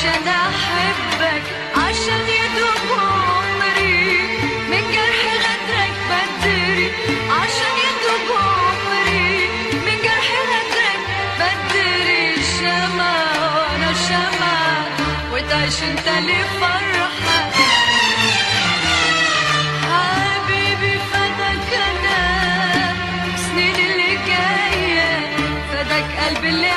عشان احبك، عشان يدوب عمري من جرح غدرك بدري، عشان يدوب عمري من جرح غدرك بدري. شمعة وانا شمعة وتعيش انت لفرحة. حبيبي فداك انا سنين اللي جاية، فداك قلبي اللي